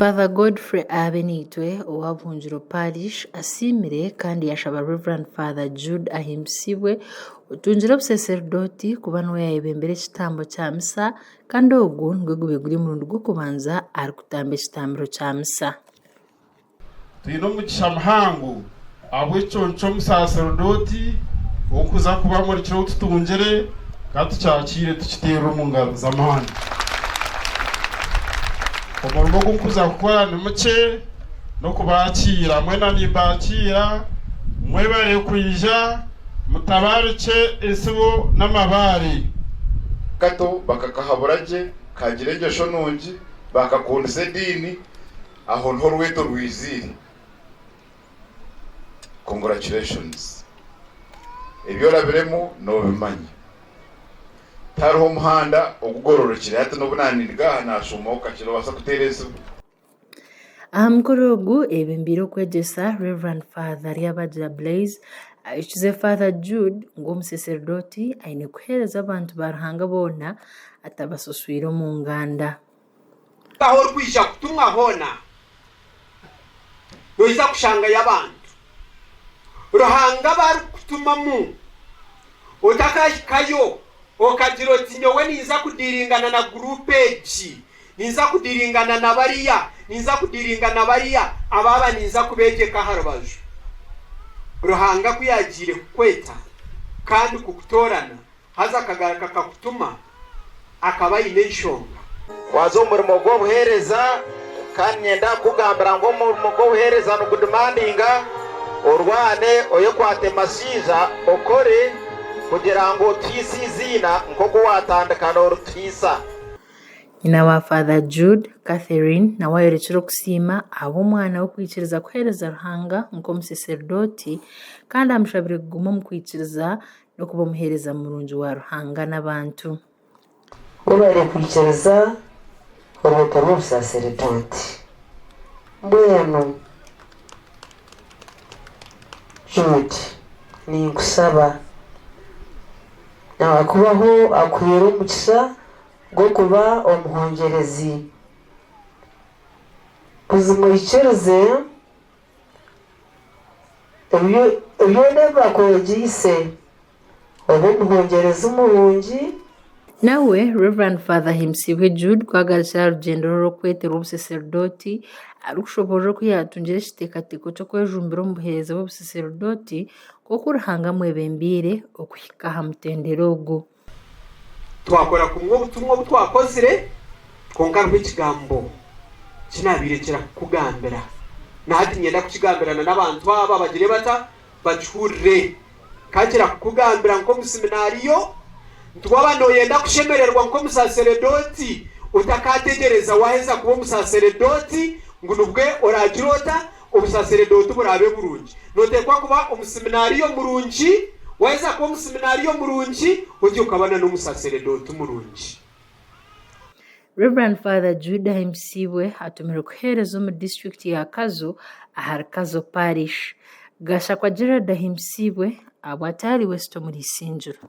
Father Godfrey Abenaitwe owa Buhungiro Parish asiimire kandi yashaba Rev. Father Jude Ahimbisibwe otungire obusaseredooti kuba niwe yayebembera ekitambo kya misa kandi ogu nigwo gubaire guri omurundi gw'okubanza arikutamba ekitambiro kya misa. Twine omugisha muhango ahabw'ekiconco ky'omusaserdooti orikuza kuba amurikire ou tutungire, ka tukyakiire tukiteerere omu ngaro z'amaani. Omurimo ogu nkuza kukora ni mukye, n'okubaakiira. Mwena nimbaakiira, mwebare kwija, mutabaarikye entsibo n'amabaare. Kato bakakahabura gye, kaagira engyesho nungi, baakakundisa ediini. Aho niho orweto rwiziire. Congratulations. Ebi orabiremu nobimanya. Tihariho omuhanda ogugororokire hati nobu nanindiga aha nashuumaho kakye nobaasa kuteera entsibo. Aha mukoro ogu ebembeire okwegyesa Rev. Father Ryabagira Blaise aijukize Father Jude ngu omusaseredooti aine kuheereza abantu ba Ruhanga boona atabasoswire omu nganda. Ahu orikwija kutumwa hoona, noija kushangayo abantu Ruhanga abu arikukutumamu. Otakahikayo okagira oti, Nyowe ninza kudiiringana na guruupu egi, ninza kudiiringana na bariya, ninza kudiiringa na bariya, aba aba ninza kubeegyeka aha rubaju. Ruhanga ku yaagiire kukweta kandi kukutoorana, Haza akagaruka akakutuma, akaba aine enshonga. Waaza omu murimo gw'obuheereza, kandi niinyenda kukugambira ngu omurimo gw'obuheereza nigudimandinga orwane, oyekwate mashaija, okore kugira ngu otuhaise eiziina nk'oku waatandika noorituhaisa. Nyina wa Father Jude, Catherine, nawe ayorekire okusiima ahabw'omwana we kwikiriza kuheereza Ruhanga nk'omusaseredooti kandi amushabire kuguma omu kwikiriza n'okuba omuheereza murungi wa Ruhanga n'abantu. Webare kwikiriza orweto rw'obusaseredooti. Mbwenu Jude, ninkusaba, Nyakubaho akuhaire omugisha gw'okuba omuhongyerezi. Buzima oikirize Byona ebi bakwegyeise, obe omuhongyerezi murungi. Nawe Rev. Father Ahimbisibwe Jude ku agarukire aha rugyendo rwe rw'okweterwa obusaseredooti arikushoboorora oku yaatungire ekiteekateeko ky'okwejumbira omu buheereza bw'obusaseredooti nk'oku Ruhanga amwebembeire okuhika aha mutendera ogu. Twakora kumwe obutumwa obu twakozire, kwonka hariho ekigambo ki naabaire nkira kukugambira, na hati niinyenda kukigambirana n'abantu aba bagire bata? Bakihurire. Nkankira kukugambira nk'omuseminaariyo nti waaba nooyenda kushemererwa nk'omusaseredooti, otakaategyereza waaheza kuba omusaseredooti ngu nibwo oraagire ota? Obusaseredooti buraabe burungi, nooteekwa kuba omuseminaariyo murungi. Waaheza kuba omuseminaariyo murungi, otyo okaba na n'omusaseredooti murungi. Rev. Father Jude Ahimbisibwe atumirwe kuheereza omu disiturikiti ya Kazo ahari Kazo Parish. Gashakwa Gerald Ahimbisibwe ahabwa Atari West omuri Isingiro.